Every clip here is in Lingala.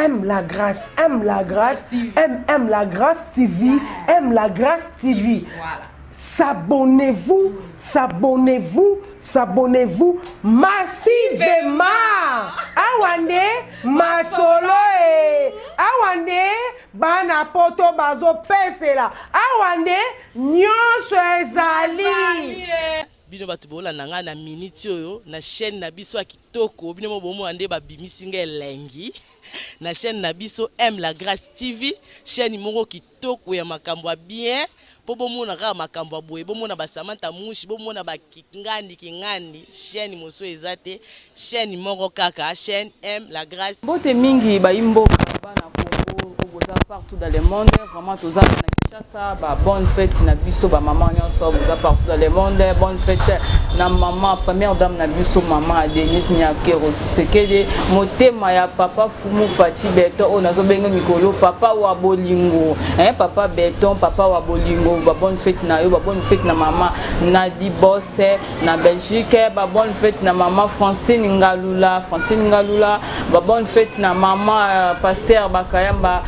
Aime la grâce, aime la grâce, aime, aime la grâce TV, aime la grâce TV. Voilà. S'abonnez-vous, s'abonnez-vous, s'abonnez-vous massivement. Awa nde masolo e. Awa nde bana poto bazopesela. Awa nde nyonso ezali. Bino bato bolanda ngai na miniti oyo na chaîne na biso ya kitoko, bino mo bomona nde babimisi ngai elengi na chaîne na biso Aime la Grâce TV, chaîne moko kitoko ya makambo ya bien mpo bomona kaka makambo ya boye, bomona ba Samantha Mushi, bomona ba Kingandi Kingandi, chaîne mosusu eza te, chaîne moko kaka, chaîne Aime la Grâce. Mbote mingi bayi mboka bana Congo oyo boza partout dans le monde, vraiment toza na Kinshasa. Ba bonne fête na biso ba maman nyonso boza partout dans le monde, bonne fête na maman première dame na biso, maman Denise Nyakeru Tshisekedi, motema ya papa Fumu Fatshi Beton oyo nazobenga mikolo papa wa bolingo, hein, papa Beton, papa wa bolingo. Ba bonne fête na yo, ba bonne fête na maman Nadi Boss na Belgique, ba bonne fête na maman Francine Ngalula, Francine Ngalula, ba bonne fête na maman pasteur Bakayamba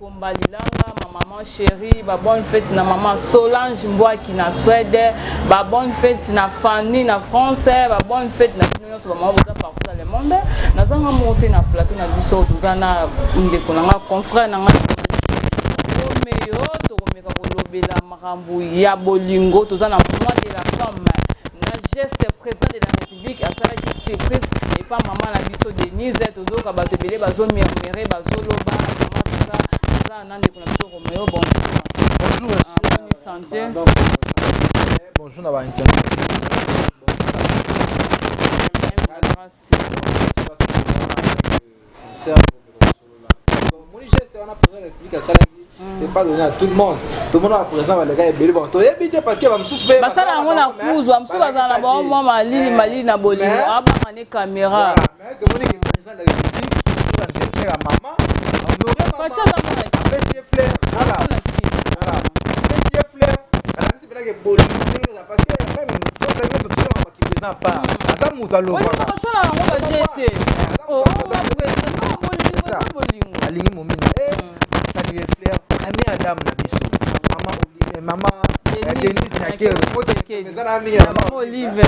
Komba Lilanga, ma maman chérie, ba bonne fête na maman Solange Mbwaki na Suède, ba bonne fête na Fanny na France, ba bonne fête na bino nyonso ba maman boza partout dans le monde. Nazanga moko te na plateau na biso, toza na ndeko na nga, confrère na nga Romeo, tokomeka kolobela makambo ya bolingo. Toza na mois de la femme, na geste président de la République asalaki surprise epa mama na biso Denise. Tozoyoka bato ebele bazomurmure, bazoloba. Mama, toza na ndeko na biso Romeo, bonjour. Bonjour. Ah, bonne santé. Donc, bonjour na ba internet. Grâce TV. Moni geste wana président de la République asalaki, c'est pas donné à tout le monde. Tout le monde a président baleka ebele, bon, toyebi te parce que bamosusu mpe basala yango na kuzu, bamosusu bazala na bango mwa malili malili na bolingo, abanga ne caméra. Mais tomoni ke président de la République, sur anniversaire ya mama, honoré mama. Fatshi aza mwana. Apesi ye fleur, voilà. Mwana ki. Voilà, apesi ye fleur, alakisi mpenza ke bolingo ndenge eza, parce que même tozali totosemaka baki président part aza moto Bolingo. Alobaka. Basala yango baje te. Oh, président, non, bolingo eza bolingo. Alingi momina asali ye fleur, première dame na biso, mama Olive, mama Denise. Denise Nyakero. Tshisekedi. Eza na mingi na Mama Olive.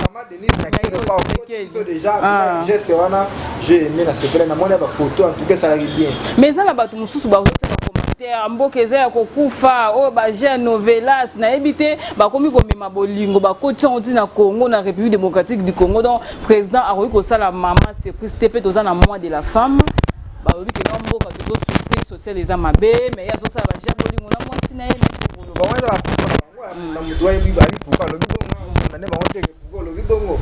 Mama Denise Nyakero. Nyakero Pa Tshisekedi. biso déjà. Ah. Geste wana, j'ai aimé, na sepela na moni ya bafoto, en tout cas esalaki bien. Mais eza na bato mosusu bazotia bacommentaire, mboka eza ya kokufa, oyo baje novelas nayebi te, bakomi komema bolingo, bakoti yango ntina Congo, na République démocratique du Congo. Donc président akoki kosala mama surprise te? Mpe toza na mois de la femme, balobi ke mboka tozosouffrir, social eza mabe, mais ye azosala baje bolingo na mwasi na ye na koloba. Bango eza bapopo na bango, na moto ayebi bali pourquoi alobi bongo na nde bango te, pourquoi olobi bongo.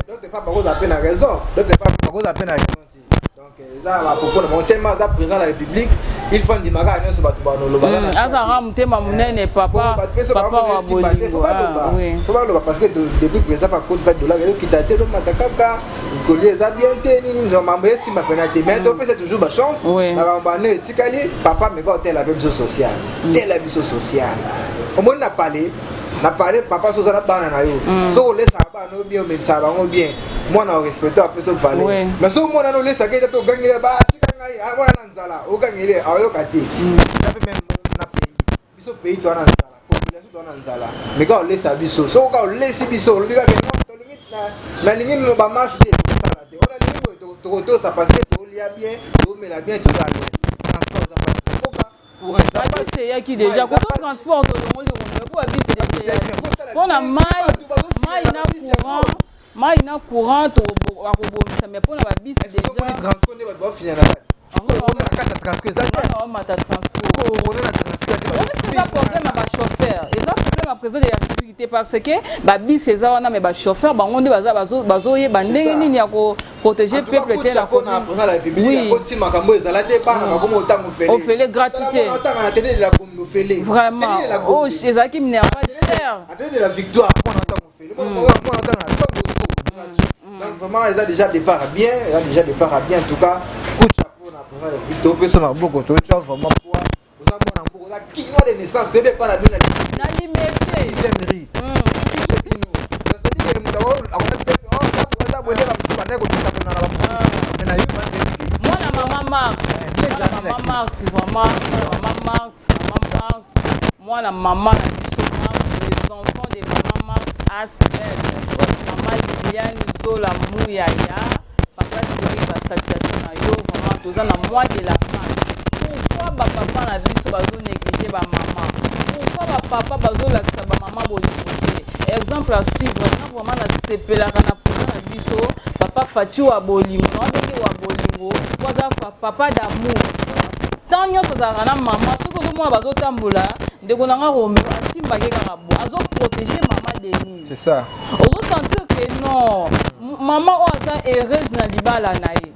D'autre part bakozala mpe na raison, d'autre part bakozala mpe na raison te. Donc eza bapopo na bango. Tellement aza président de la République, il faut andimaka nyonso bato banolobaka. Azalaka motema monene, papa, papa wa bolingo. Ah, oui. Faut baloba parce que depuis président bakota, dollar ezokita te, ezomata kaka, koli eza bien te, nini mambo esimba mpena te. Mais topesa toujours bachance na bambo ane etikali. Papa meka otela mpe biso social, tela biso social. Omoni na pale, na pale, papa, so oza na bana na yo, soki olesaka bana oyo bien, omelisaka bango bien, mwana orespecte, apesa valeur. Mais soki mwana no olesaka ete te, ogangeli, batika ngai, ah, mwana na nzala, ogangeli, aoyoka te. Eza mpe même na pays biso, pays toa na nzala, population toa na nzala, mais kaka olesa biso, soki kaka olesi biso, olobi kaka non, tolingi nalingi bamarche te, tokosala te oyo nalingi boye, tokotosa parce que tolia bien, tomela bien, toza à l'aise. Transport eza pasi na mboka, courant eza pasi. Babisi eyaki déjà koto, transport tolongoli Romeo po babisi déjà eyaki mpona mai, mai na courant, mai na courant bakobongisa, mais mpona babisi déjà. Transport nde bato bafinya na kati, corona na kati ya transport eza te. Omata transport. Corona na transport te. Eza problème ya bachauffeur, eza problème ya président de la République te, parce que babisi eza wana, mais bachauffeur bango nde baza bazoyeba ndenge nini ya koprotéger peuple te na na président de la République. Akoti makambo ezala te, bana bakoma otanga ofele. Ofele, gratuité. Otanga na télé de la Gombe ofele. Vraiment, oh, ezalaki minerval cher. À télé de la Victoire, mwana otanga ofele, mwana otanga na ntongo gratuit. Donc vraiment eza déjà départ à bien, eza déjà départ à bien. En tout cas, coup de chapeau na président de la République, topesa maboko, totya vraiment poids. Oza mwana mboka, oza Kinois de naissance, toyebi epa na bino. Na Limete. Sixième rue. C'est-à-dire que moto aza boye, bamosusu bandaki kotikatona na bamosusu, mais na yo mwana mama Mark. Marthe, vraiment mama Marthe, mama Marthe, mwana mama na biso Marthe, les enfants de mama Marthe Asbel, mama Liliane Zola Muyaya, papa Cyril, basalutation na yo. Vraiment, toza na mois de la femme. Pourquoi bapapa na biso bazonéglige bamama? Pourquoi bapapa bazolakisa bamama bolingo te? Exemple à suivre. Nga vraiment nasepelaka na président na biso, papa Fati wa bolingo, na wabenge wa bolingo, po aza papa d'amour. Ntango nyonso azalaka na mama. Soki ozomona bazotambola, ndeko na nga Romeo asimbaki kaka bo azoprotege mama Denise. C'est ça. Ozosentir que non, mama oyo aza heureuse na libala na ye.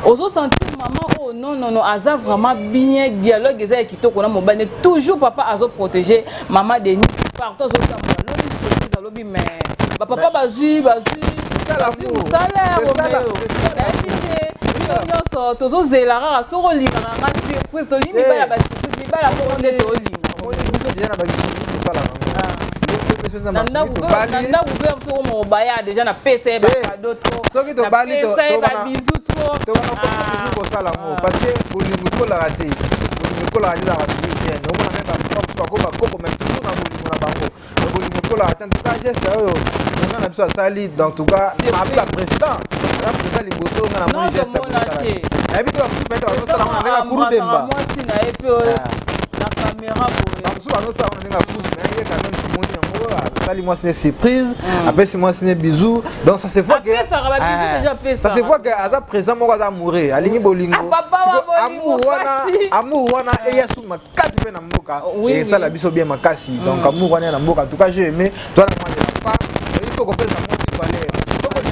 Ozosentir mama oyo, non, non, non, aza vraiment bien, dialogue eza ya kitoko na mobali. Toujours papa azoprotege mama Denise partout azotambola. Lobi surprise, alobi, mais bapapa bazwi mosala ya Romeo. Nayebi te, bino nyonso tozozela kaka soki olingaka nga surprise. Tolingi mibala basurprise, mibala moko nde tolinga. Biso déjà na tosala Na ndako mpe soko moko baya déjà, napesa ye bacadeau trop. Soki tobali, napesa ye babizu trop. Tobana kosala yango, parce que bolingo ekolaka te, bolingo ekolaka te, ezalaka toujours bien. Omona me bako bakoko, mais toujours na bolingo na bango. Bolingo ekolaka te. En tout cas, geste oyo nga na biso asali, donc en tout cas apla président, aza président liboso nga na moni geste. Nayebi te, bamosusu peut-être bazosala ngo na ndenge ya kurudemba. Mwasi na ye mpe na caméra boye. Bamosusu bazosala ngo na ndenge ya kuzu, mais ye quand même tomoni yango, asali mwasi ne surprise, apesi mwasi ne bisou. Donc ça se voit que ça se voit que aza président moko aza amoureux, alingi bolingo. Amour wana, amour wana eya su makasi mpe na mboka, esala biso bien makasi. Donc amour wana ya na mboka, en tout cas j'ai aimé. Toi na mwana ya femme, il faut kopesa mwasi valeur. Mwasi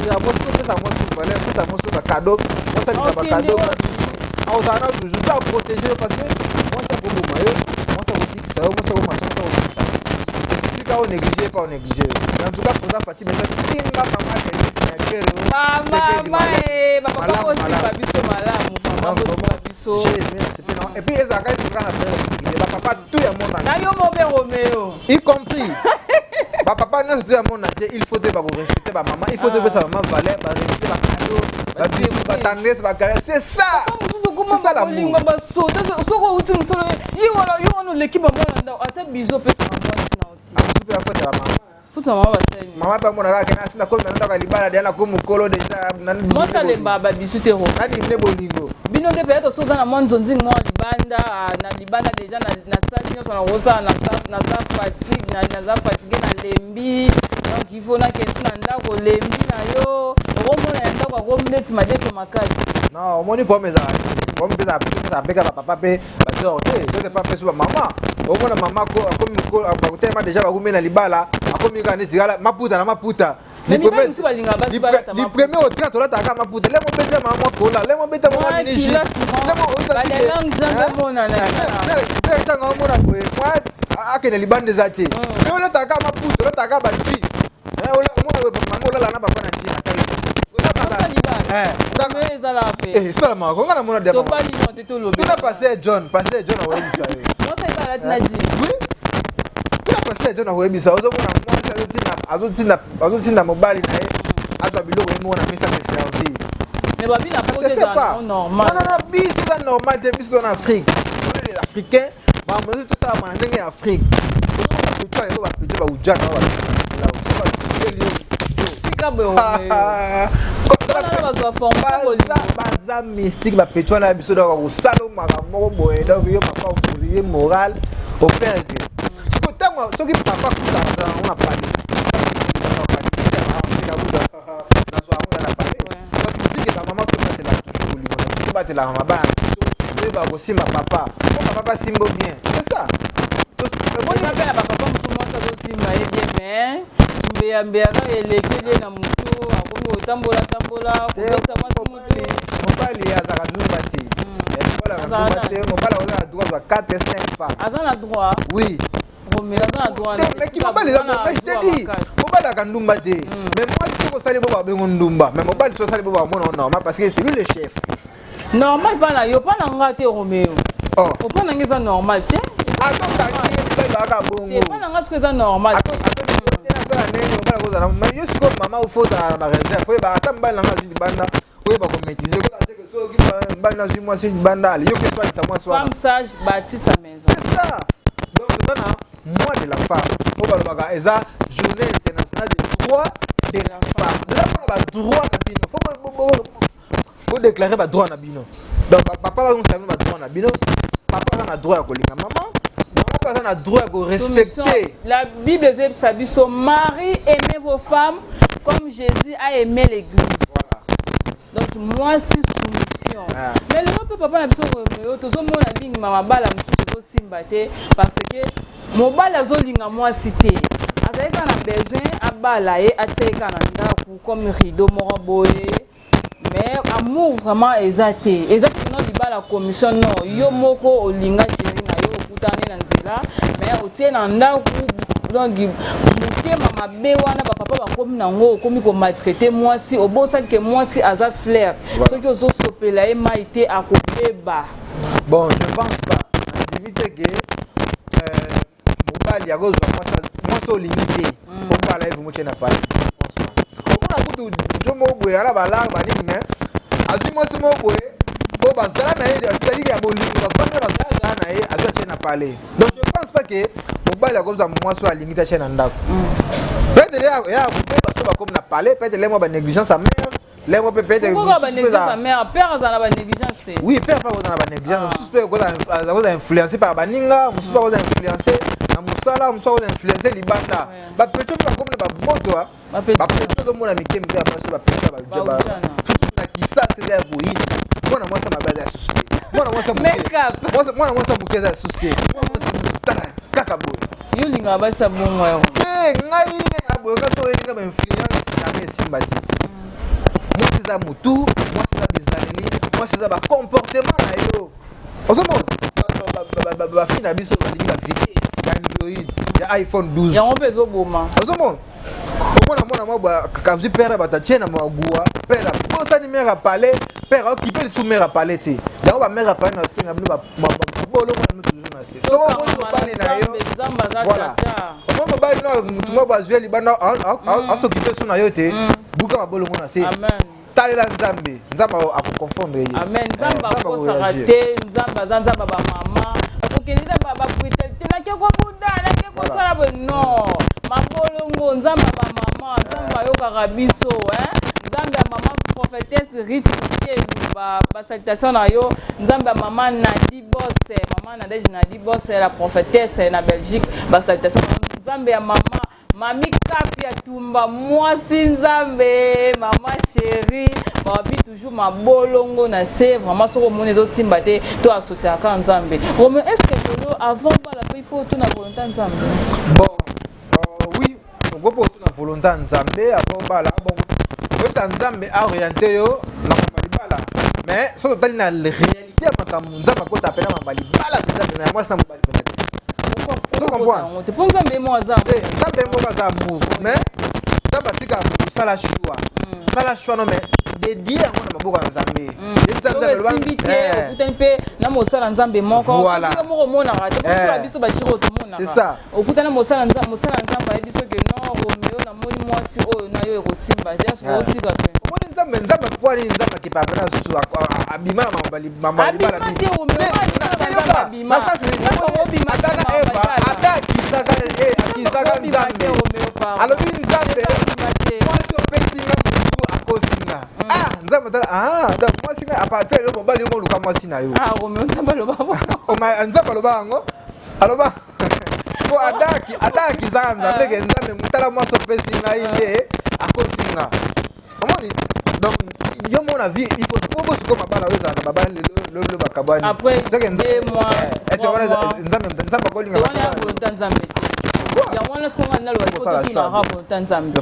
mwasi, kopesa mwasi valeur, pesa mwasi bacadeau, mwasi alinga bacadeau, akozala na toujours to aprotéger, parce que mwasi akoboma yo, mwasi akobikisa yo, mwasi akomasa, mwasi akobikisa yo. Esika o néglige pa o néglige. En tout cas, président Fati, mesa simba mama Denise. Mama, bapapa bosimba biso malamu, mama bosimba biso. Et puis ezalaka esika na bapapa tout ya monde. Na yo mobe Romeo. Y compris bapapa nyonso to ya monde entier, il faut te bakorespecte bamama, il faut te pesa mama valeur, barespecte, bacadeau, babisou, batendresse, bacaresse, c'est ça. C'est ça l'amour. Basoda, soki outi mosolo, ye wana, yo wana oleki mama na ndako, ata biso opesaka mwasi na oti. Amosusu mpe afotela mama. Futa mama basali. Mama mpe amona kaka kena asinda komi na ndako ya libala deya, nakomi mokolo deja. Mwasi alembaka babisu te, ro. Nani bolingo. Bino nde peut-être soki oza na mwa nzonzingi mwa libanda, na libanda déjà nasali nyonso nakosala, naza fatigue, naza fatigue, nalembi, donc il faut nakende na ndako. Olembi na yo, okomona ya ndako akomi neti madeso makasi. Non, omoni, problème ezala, problème mpe ezala mpe kaka papa mpe batort te, tote pa mpe so bamama. Omona mama akomi bakotelema déjà, bakomi na libala, akomi kaka neti kala maputa na maputa. Du premier au 30 olataka maputa, lemo beta mama mwa kola, lemo beta mama miniji. Ntango omona boye mwa akende libanda eza te, mais olataka maputa, olataka baji, omona boye mama olala na papa na ntina. Esalamaka konga namona. Tuna pasteur John, pasteur John akoyebisa yo. Oui, tuna pasteur John akoyebisa. Ozomona mwasi azotinda mobali na ye azwa biloko ye moko na mesa, se servir. Non, non, non, biso eza normal te. Biso na Afrique, les Africains, makambo nyonso tosalama na ndenge ya Afrique. Bapetits baujana. Tika boye. Baza mystique, bapetits wana ya biso. Donc kosala makambo moko boye, donc yo papa ye moral operdre. Siko ntango soki papa kutaka yango na pale, nazwa yango na pale. Donc bamama tobatelaka toujours bolingo na biso, tobatelaka mabana na biso, toyeba kosimba papa po papa basimbo bien, c'est ça. Eza mpe na bapapa mosu, mwasi azosimba ye bien, mais mbeyambeya kaka elekeli ye na motu, akomi kotambola tambola, kobetisa mwasi motu. Mobali azalaka ndumba te, mobali azalaka ndumba te. Mobali akozala droit azwa 4 5 femmes. Aza na droit. Oui. Romeo aza na droit. Mais mobali eza, mais je te dis, mobali azalaka ndumba te. Mais mwasi soki osali bo babengo ndumba, mais mobali soki osali bo bamona normal, parce que c'est lui le chef. Normal mpa na yo, mpa na nga te, Romeo. Opa na nga eza normal te. Atokangi mobali bazalaka bongo. Mpa na nga soki eza normal te. Nasala ndenge mobali akozala, mais yo sikoyo mama, ofo ozala na baréserve, oyeba ata mobali nanga azwi libanda, oyeba. Koyeba komaîtriser, kozala te ke soki mobali nazwi mwasi libanda, ale yoki eswalisa mwasi wana. Femme sage bâtit sa maison. C'est ça. Donc toza na mois de la femme oyo balobaka eza Journée internationale des droits de la femme. Eza mpona badroit na bino. Faut bodéclarer badroit na bino. Donc papa bazongisa bino badroit na bino. Papa aza na droit ya kolinga mama, mama mpe aza na droit ya korespecter. La Bible ezoyebisa biso: "Mari, aimez vos femmes comme Jésus a aimé l'église." Donc mwasi, soumission. Mais lelo mpe, papa na biso Romeo, tozomona mingi mabala mosusu ezosimba te parce que mobali azolinga mwasi te. Azali kaka na besoin abala ye, atia ye kaka na ndako comme rideau moko boye, mais amour vraiment eza te. Eza te no libala commission. Non, yo moko olinga chéri na yo, okutani na nzela, mais otie na ndako. Donc motema mabe wana bapapa bakomi nango, okomi komaltraiter mwasi, obosani ke mwasi aza fleur. Soki ozosopela ye mai te, akobeba. Bon, je pense pas, nandimi te ke mobali akozwa mwasi olingi te, obala ye vraiment, tie na pale. Omona kutu jo moko boye ala balare banini, mais azwi mwasi moko boye oyo bazala na ye, c'est-à-dire ya bolingo, bafandi, bazala na ye, azwi, atie na pale. Donc je pense pas ke mobali akozwa mwasi oyo alingi te, atie na ndako. Peut-être ya kobeba so bakomi na palais, peut-être le mwa banégligence ya mère, le mwa mpe peut-être. Pourquoi banégligence ya mère? Père azala na banégligence te. Oui, père mpe akozala na banégligence. Mosusu mpe akozala influencé par baninga, mosusu mpe akozala influencé na mosala, mosusu akozala influencé libanda. Bapetits mpe bakomi na bamoto, bapetits ozomona mike mike ya basi, bapetits surtout na Kisasa eza ya koyina. Mwana mwasi mabe aza ya susu te, mwana mwasi, mwana mwasi moke aza ya susu te, mwana mwasi tala kaka boye. Yo olingaka basi ya bongo yango? Te, ngai na boye kasi oyelinga bainfluence jamais esimba te. Mwasi eza motu, mwasi eza bizaleli, mwasi eza bacomportement na yo. Ozomona bafille na biso balingi bavitesse ya Android, ya iPhone 12. Yango mpe ezoboma. Ozomona, omona mwana mwa kazwi père, bato atie na maguwa, père abosani mère ya palais, père aokipe lisusu mère ya palais te. Yango bamère ya palais na osenga bino bolongo na bino toujours na se. Soki omoni mobali na yo, voilà, omoni mobali no motu moko azwi libanda, asokipe so na yo te, buka mabolongo na se, talela Nzambe, Nzambe akoconfondre ye. Amen. Nzambe akosaka te. Nzambe aza Nzambe. Bamama okokende te babrutalité, nake kobunda, nake kosala boye. Non, mabolongo. Nzambe ya bamama, Nzambe ayokaka biso. Nzambe ya mama prophétesse Rit Mukelu, basalutation na yo. Nzambe ya mama Nadi Bose, mama Nadege Nadi Bose, la prophétesse na Belgique, basalutation. Nzambe ya mama Mami Kapi ya Tumba, mwasi Nzambe, mama chéri, babi toujours mabolongo na se. Vraiment, soki omoni ezosimba te, to associaka Nzambe. Romeo, est ce que lelo avant bala mpe il faut otuna volonté Nzambe? Bon, oui, okoki otuna volonté ya Nzambe avant bala. Bon, oyebisa Nzambe aoriente yo na makambo ya libala, mais soki otali na réalité ya makambo, Nzambe akota pena makambo ya libala mpenza pena ya mwasi na mobali pena te. Te, mpo Nzambe mo aza. Nzambe moko aza amour, mais Nzambe atikaka motu sala choix, sala choix. No, mais dédie yango na maboko ya Nzambe. Esimbi te, okutani mpe na mosala Nzambe moko. Soki yo moko omonaka te, biso biso bashiri oyo tomonaka, okutani mosala Nzambe, mosala Nzambe ayebi soki non, Romeo, namoni mwasi oyo na yo ekosimba te, otika mpe. Omoni Nzambe, Nzambe po nini Nzambe akipaka mpena susu abima na mambo ya libala? Abima te, Romeo. Abima. Ata na Eva, ata akisaka, akisaka Nzambe, alobi: "Nzambe, mwasi opesinga mutu akosinga." Ah, Nzambe atala: "Ah, donc mwasi nga apartir lelo, mobali yo moluka mwasi na yo." Ah, Romeo, Nzambe aloba? Nzambe aloba yango, aloba po ata akizaka Nzambe ke: "Nzambe, tala mwasi opesi ngai nde akosinga." Omoni, donc yo mona vie, il faut po bosiko mabala oyo ezalaka babala lelo lelo bakabwani. Nzambe, Nzambe akolinga. Nzambe te, yango wana soki nga naloba, il faut totunaka volonté Nzambe.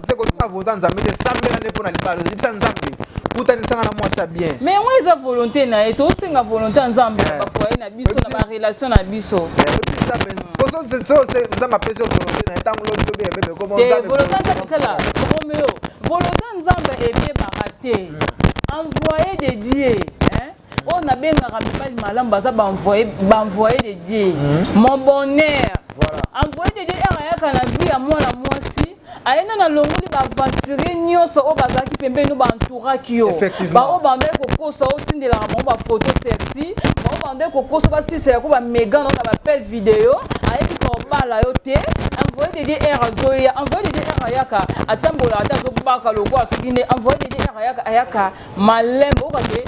Te, kotunga volonté Nzambe te, sambela nde mpo na libala. Oyebisa Nzambe: "Kutanisanga na mwasi ya bien." Mais yango eza volonté na ye. Tosenga volonté ya Nzambe na bafoyer na biso, na barelation na biso. Nzambe apesi yo volonté na ye, ntango lobi lobi ebebe. Te, volonté Nzambe, tala Romeo, volonté Nzambe ebebaka te. Envoyé de Dieu oyo nabengaka mibali malamu baza baenvoyé de Dieu. Mon bonheur, envoyé de Dieu ere ayaka na vie ya mwana mwasi. Aye nanu alongoli ba aventurier nyonso oyo bazalaki pembeni no ba entouraki yo. Effectivement. Ba oyo bandaki kokosa otindelaka bango ba photo sexy, ba oyo bandaki kokosa basilisela ko ba mega na ba appel video, ayebi kobala yo te. Envoyé de Dieu R azoya, envoyé de Dieu R ayaka, atambolaka te azobaka lokola soki nde envoyé de Dieu R ayaka, ayaka malembe okake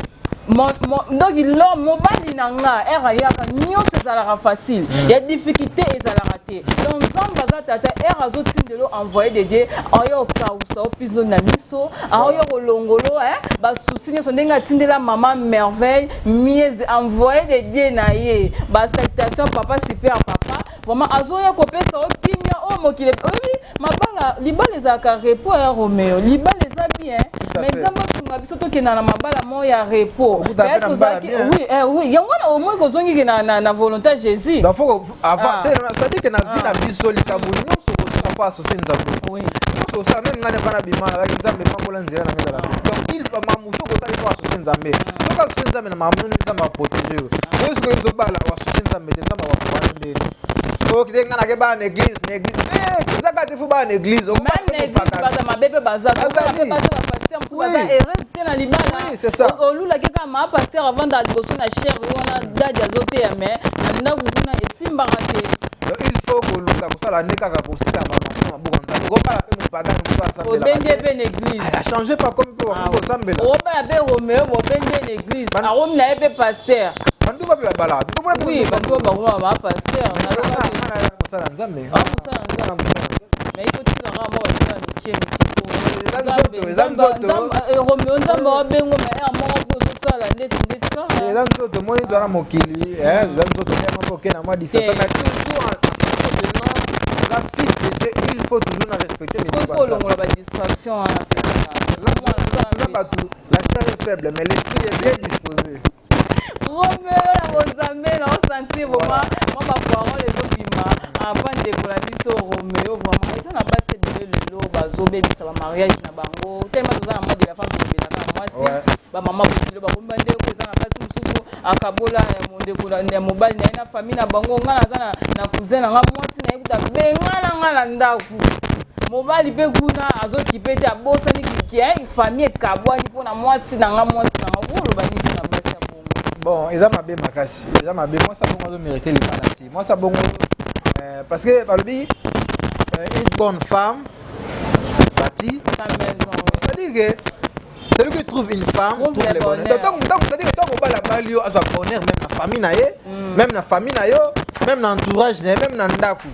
donc l'homme mobali na nga ere ayaka nyonso ezalaka facile mm. Ya difficulté ezalaka te. Donc Nzambe aza tata, ere azotindelo envoyé de Dieu aoya okausa opizo na miso, aoya kolongolo basusi nyonso ndenge atindela mama Merveille Mies envoyé de Dieu na ye, basalutation papa super papa. Vraiment azoya kopesa o kimia oyo mokili oyebi. Mabala, libala ezalaka repos ya Romeo, libala eza bien, mais Nzambe asunga biso tokenda na mabala moko ya repos. Tozalaki, oui, eh, oui, yango wana omoi kozongiki na volonté ya Jésus. Donc faut avant ah. C'est-à-dire que na vie na biso likambo nyonso kozonga po associer Nzambe. Oui. Nyonso osala, même ngai nefana bima nalaki Nzambe pambola nzela na ngai ezala. Donc il faut mamutu okosala, il faut associer Nzambe. Soki associer Nzambe na makambo nini, Nzambe aprotéger yo. Oyo soki ozobala oassocier Nzambe te, Nzambe akoakompanye ndeni. Soki te ngai nake bana na église, na église eza kaka te, faut bana na église. Même na église baza mabe mpe baza Bazali. Baza bapasteur mosusu baza heureuse te na libala. Oui, c'est ça. Olulaki kaka maa pasteur avanda liboso na chaire wana, dadi azoteya, mais na ndako kuna esimbaka te. Donc il faut koluka kosala nde kaka kosila maboko Nzambe. Okobala mpe mopagani moto asambelaka obendi ye te. mpe na église. A change pas comme mpe bakoki kosambela. Obala mpe Romeo, bobendi ye na église, akomi na ye mpe pasteur. Banduba mpe babalaka. Oui, banduba bakoma ba pasteur. Mosala Nzambe. Ah, mosala Nzambe, mais il faut tikaka mwa bato ya mike mike. Eza nzoto, eza nzoto. Romeo, Nzambe abengo ma ere moko mpo ozosala ndeti ndeti kaka. Eza nzoto moi toza na mokili, eza nzoto nde moko oke na mwa distance, mais toujours en en la fils de Dieu, il faut toujours na respecter. Il faut olongola badistraction wana. Toza bato, la chair est faible mais l'esprit est bien disposé. Romeo na bonzambe na osentir vraiment mwa baparole ezobima apa ndeko na biso Romeo. Vraiment eza na basi ebele lelo bazobebisa bamariage na bango tellement toza na mois de la femme, tolobelaka na mwasi. Bamama bokilo bakomi bandeko, eza na basi mosusu akabola ya mondeko ya mobali na ye na famille na bango. Nga naza na cousin na nga, mwasi na ye kuta benga na nga na ndako, mobali mpe kuna azokipe te, abosani kiki, famille ekabwani mpona mwasi na nga. Mwasi na nga, oloba nini na basi ya bongo? Bon, eza mabe makasi, eza mabe. Mwasi abongo azomérite libala te. Mwasi abongo, parce que balobi une bonne femme bâtit sa maison. C'est-à-dire que celui qui trouve une femme trouve trouve le le bonheur. bonheur. Donc, c'est-à-dire que ntango mobali abali yo, azwa bonheur même na famille na ye, même na famille na yo, même na entourage na ye, même na ndako.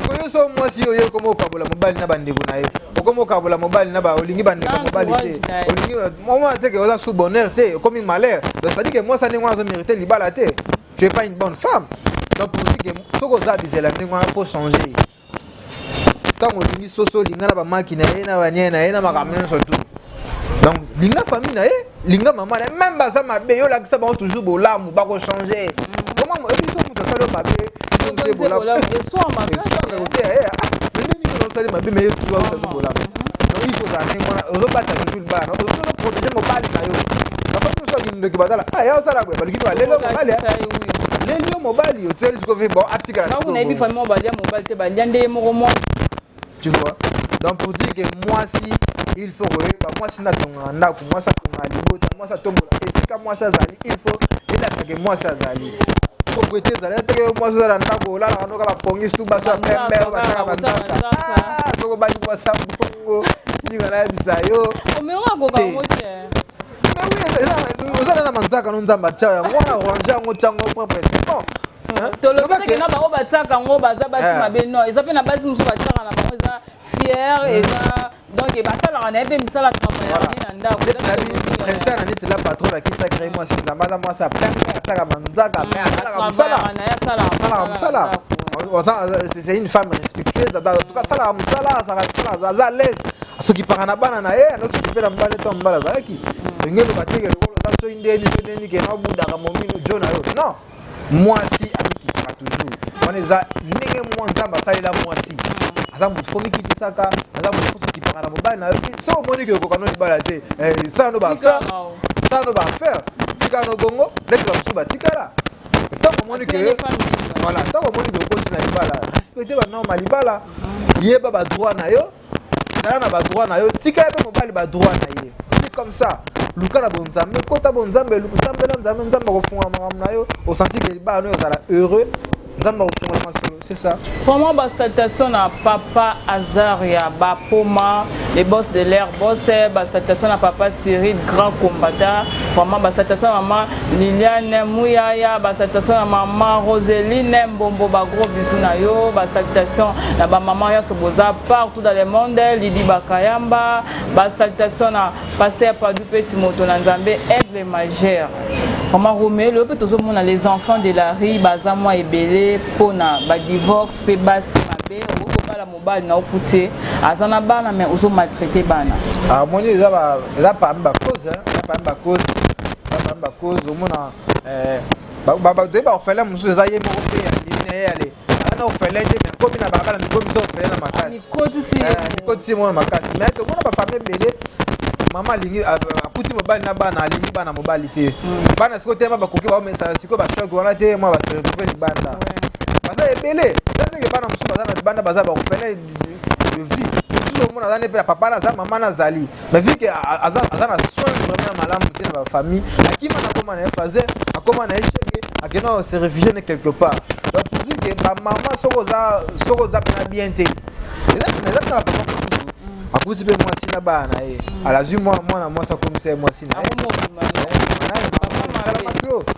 Koyo so mwasi oyo okoma okabola mobali na bandeko na ye, okoma okabola mobali na ba olingi bandeko Na mobali te, entourage na ye. Olingi omona te ke oza sous bonheur te, okomi malheur. Donc c'est-à-dire que mwasi ndenge wana azomérite libala te, tu es pas une bonne femme. Donc pour dire que soki oza bizela ndenge wana, faut changer. Ntango olingi soso, olinga na bamaki na ye, na banie na ye, na makambo nyonso tout. Donc linga famille na ye, linga mama na ye, même baza mabe, yo olakisa bango toujours bolamu, bakochange. Comment ebi so moto asali yo mabe, Ozongisi bolamu eswa makasi. Ndenge osali mabe, mais ye toujours azosali bolamu. Donc il faut ozala ndenge wana, ozobata toujours libala, ozoprotéger mobali na yo. Bafami mosusu akindoki, bazala ah ya osala boye, baluki balelo mobali, leli yo mobali, otieli sikoyo bon atikala. Bango nayebi famille moko balia mobali te, balia nde ye moko mwasi. Tu vois, donc pour dire que mwasi, il faut koyeba mwasi nde atongaka ndako, mwasi atongaka libota, mwasi atombola esika mwasi azali. Il faut elakisaka mwasi azali propriété, ezali teke mwasi oza na ndako, olalaka noka bapongi su baso ya pembe, bataka banzaka. Soko bali mwasi ya bongo, ninga nayebisa yo. Omero akoka yango te. Oza na manzaka no, Nzambe atya yango wana, range yango, tiango propre, c'est bon. Tolobi teke na bango batiaka yango baza basi mabe. Non, eza mpe na basi mosusu batiaka na bango, eza fier, eza donc basalaka na ye mpe misala, travailleur na ndako. Prince na neti la patron akita créé mwasi, Nzambe aza mwasi apembe, atiaka manzaka, mais asalaka mosala. Na ye asalaka. Mosala, c'est une femme respectueuse. En tout cas asalaka mosala, asalaka, aza à l'aise, asokipaka na bana na ye, anosokipe na mobali to mobali azalaki ndenge loba teke lokolo oza soki ndeni so ndeni ke naobudaka momino jo na yo. Non, mwasi amikitaka toujours, wana eza ndenge mwa Nzambe asalela mwasi. Aza moto mikitisaka, aza moto okipaka na mobali na yo. So omoni ke okoka no libala te, sala no baaffaire, sala no baaffaire, tikala no bongo neti bamosusu batikala. Ntango omoni ke, voilà, ntango omoni ke okoti na libala, respecte banorme ya libala, yeba badroit na yo. Zala na badroit na yo, tika ye mpe mobali badroit na ye. C'est comme ça. Luka na bonzambe, kota bonzambe, sambela Nzambe, Nzambe akofungola makambo na yo, osanti ke libala no ezala heureux, Nzambe akofungola masolo, c'est ça. Vraiment, ba salutation na papa Azaria Bapoma, le boss de l'air boss, ba salutation na papa Cyril, grand combattant. Vraiment, ba salutation na maman Liliane Mouyaya, ba salutation na maman Roseline Mbombo, ba gros bisous na yo, ba salutation na ba maman nyonso boza partout dans le monde, Lydie Bakayamba, ba salutation na pasteur Padou Peti Moto na Nzambe, aigle majeur. Vraiment Roméo, lelo mpe tozomona les enfants de la rue baza mwa ebele mpona badivorce mpe basi mabe. Okoki kobala mobali na okuti ye aza na bana, mais ozomaltraite bana. Amoni, eza parmi bacause, eza parmi bacause, eza parmi bacause. Omona toyebi baorphelin mosusu, eza ye moko mpe andimi na ye, ale aza na orphelin te, mais akomi na balabala, mikomi so orphelin na makasi. Mikotisi. Mikotisi ye moko na makasi. Mais tomona bafamille ebele, mama alingi, akuti mobali na bana, alingi bana mobali te. Bana sikoyo tema bakoki baomesana sikoyo bachoc wana te, mwa base retrouve libanda, baza ebele. Eza ndenge bana mosusu baza na libanda, baza baorphelin de vie. Mosusu omona aza ne mpe na papa na aza, mama nazali, mais vu que aza na soin vraiment ya malamu te na bafamille, akima na akoma na ye phase, akoma na ye shege, akenda se réfugier ne quelque part. Donc pour dire que bamama, soki oza mpena bien te, eza na bapapa mosusu akuti mpe mwasi na bana na ye, alazwi mwana mwasi, akomisa ye mwasi na ye. Salama trop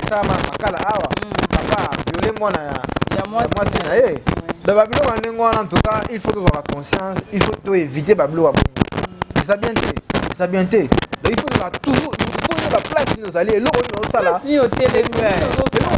salama makala awa, papa viole mwana ya mwasi na ye. Donc babiloko ya ndenge wana, en tout cas, il faut tozwaka conscience, il faut toéviter babiloko ya bongo. Eza bien te, eza bien te. Donc il faut tozala toujours, il faut oyeba place nini ozali, eloko nini ozosala, eloko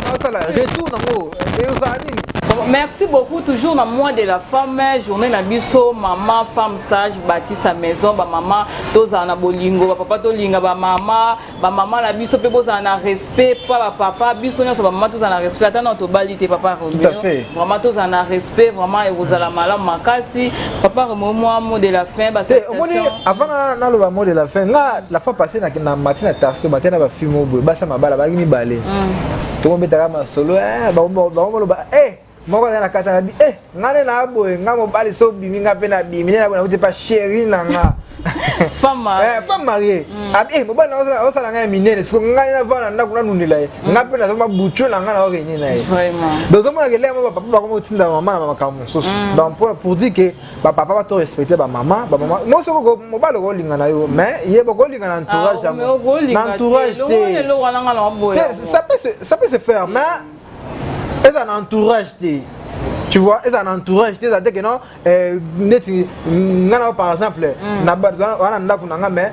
nazosala, retour nango ezala nini. Merci beaucoup. Toujours na mois de la femme, journée na biso, maman, femme sage, bâtit sa maison, ba maman, tozala na bolingo, ba papa tolinga ba mama, ba mama na biso pe bozala na respect pa ba papa, biso nyonso ba mama tozala na respect, ata na tobali te, papa Romeo. Vraiment tozala na respect, vraiment ekozala malamu makasi. Papa Romeo, moi mot de la fin, ba salutation. Avant naloba mot de la fin, nga la fois passée na matin na taxi, matin na ba film boye, basa mabala baki mibale. Tokombetaka masolo, bango eh moko aza na kati na bi eh nga nde na boye, nga mobali so obimi, nga mpe nabimi nde na nakuti pa chéri na nga. Femme mariée abi eh mobali na osala ngai minene, siko ngai navanda na ndako nanunela ye, nga mpe nazoma butu na ngai naorenye na ye. Donc ozomonaka elenge mo bapapa bakoma kotinda mama na makambo mosusu. Donc pour dire que bapapa bato respecte bamama, bamama mo soki mobali okolinga na yo, mais ye bokolinga na entourage, na entourage te. Ça peut se faire, mais eza na entourage te, tu vois, eza na entourage te. Eza te ke non, neti nga na par exemple wana ndako na nga, mais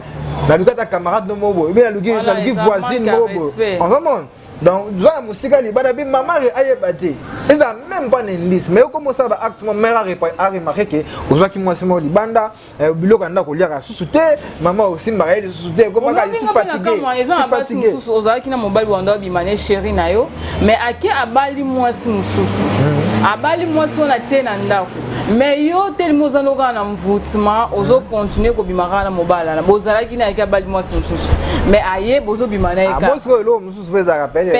naluki ata camarade no moko boye, naluki voisine moko boye, ozomona. Donc zwa na mosika libanda bi mama ayeba te, eza même pas na indice, mais okoma osala baacte mo mare aremarke ke ozwaki mwasi moko libanda, biloko ya ndako oliaka susu te, mama osimbaka ye lisusu te, ekomaka lisusu fatigue. Eza na basi mosusu, ozalaki na mobali wanda obima ne chéri na yo, mais ake abali mwasi mosusu, abali mwasi wana tie na ndako, mais yo telemi oza no kaka na mvutement, ozocontinue kobima kaka na mobali wana bozalaki na, ayaki abali mwasi mosusu, mais aye bozobima na ye. Kaka eloko mosusu mpe ezalaka peut-être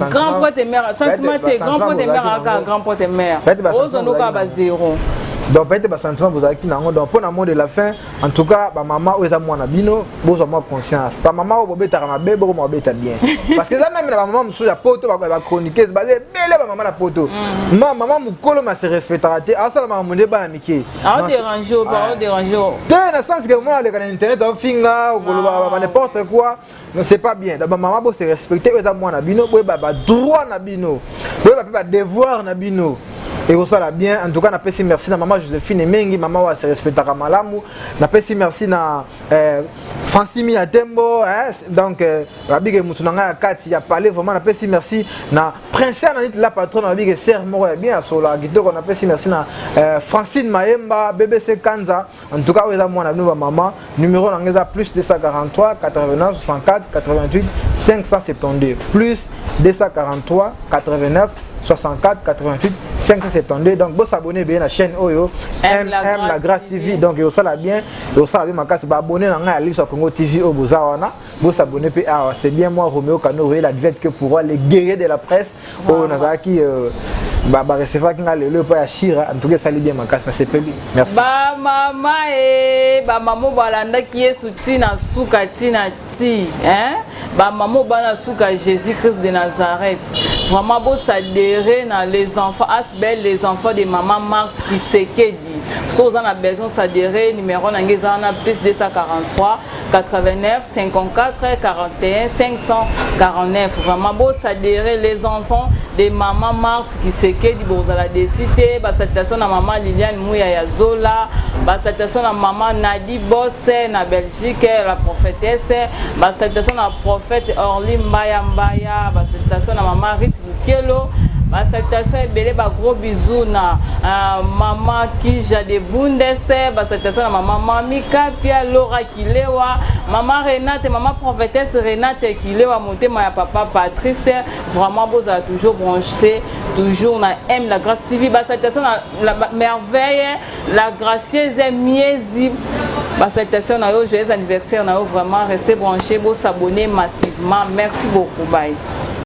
grand prêtre mère, sentiment te, grand prêtre mère aka grand prêtre mère, ozonda kaka ba zéro. Donc peut-être basentiment bozalaki nango. Donc mpo na mot de la fin, en tout cas bamama oyo eza mwana bino, bozwa mwa conscience. Bamama oyo bobetaka mabe, bokoma bobeta bien, parce que eza même na bamama mosusu ya poto, bachroniqueuse baza ebele. Bamama na poto, ma mama mokolo ma se respectaka te, asala makambo nde bana mike. Aodérange. Te, na sens ke mwana aleka na internet, aofinga, okoloba ba n'importe quoi. Non, c'est pas bien. Donc bamama, bo se respecter. Oyo eza mwana bino, boyeba badroit na bino, boyeba mpe badevoir na bino, ekosala bien. En tout cas napesi merci na mama Joséphine Mengi, mama oyo ase respectaka malamu. Napesi merci na Francimi ya Tembo, hein, donc babike motu na ngai ya kati ya palais. Vraiment napesi merci na Princesse Anit la patronne, babike sere moko ya bien, asolaka kitoko. Napesi merci na Francine Mayemba, BBC Kanza. En tout cas oyo eza mwana bino bamama. Numéro na ngai eza plus 243 89 64 88 572, plus 243 89 64 88 572. Donc bosabone ebele na chaîne oyo MM La Grâce TV. Donc ekosala bien, ekosala bien makasi. Baabone na ngai ya Liso ya Congo TV oyo boza wana, bosabone mpe awa. C'est bien moi, Roméo Kano, la advert que pour les guerriers de la presse oyo nazalaki. Barecevaki nga lelo epai ya Shira. En tout cas, esali bien makasi, nasepeli, merci. Bamama e bamama balandaki Yesu ntina suka, ntina ti, hein? Bamama bana suka Jésus Christ de Nazareth, vraiment boadhérer na les enfants asbel, les enfants de Mama Marthe Kisekedi. So oza na besoin s'adhérer, numéro na ngai eza wana: plus 243 89 54 41 549. Vraiment boadhérer, les enfants de Mama Marthe Kisekedi, bozala déçus te. Basalutation na Mama Liliane Muya ya Zola, basalutation na Mama Nadi Bosse na Belgique, la prophétesse, basalutation na prophète Orly Mbaya Mbaya, basalutation na Mama Rit Lukelo, basalutation ebele, bagros bisous na Mama Kija de Bundes, basalutation na Mama Mami Kapia, Laura Kilewa, Mama Renate, Mama prophétesse Renate Kilewa, motema ya papa Patrice. Vraiment bozala toujours branché, toujours na M la Grâce TV. Basalutation na la merveille, la gracieuse Miezi, basalutation na yo, joyeux anniversaire na yo. Vraiment, restez branché, bosabonner massivement. Merci beaucoup, bye.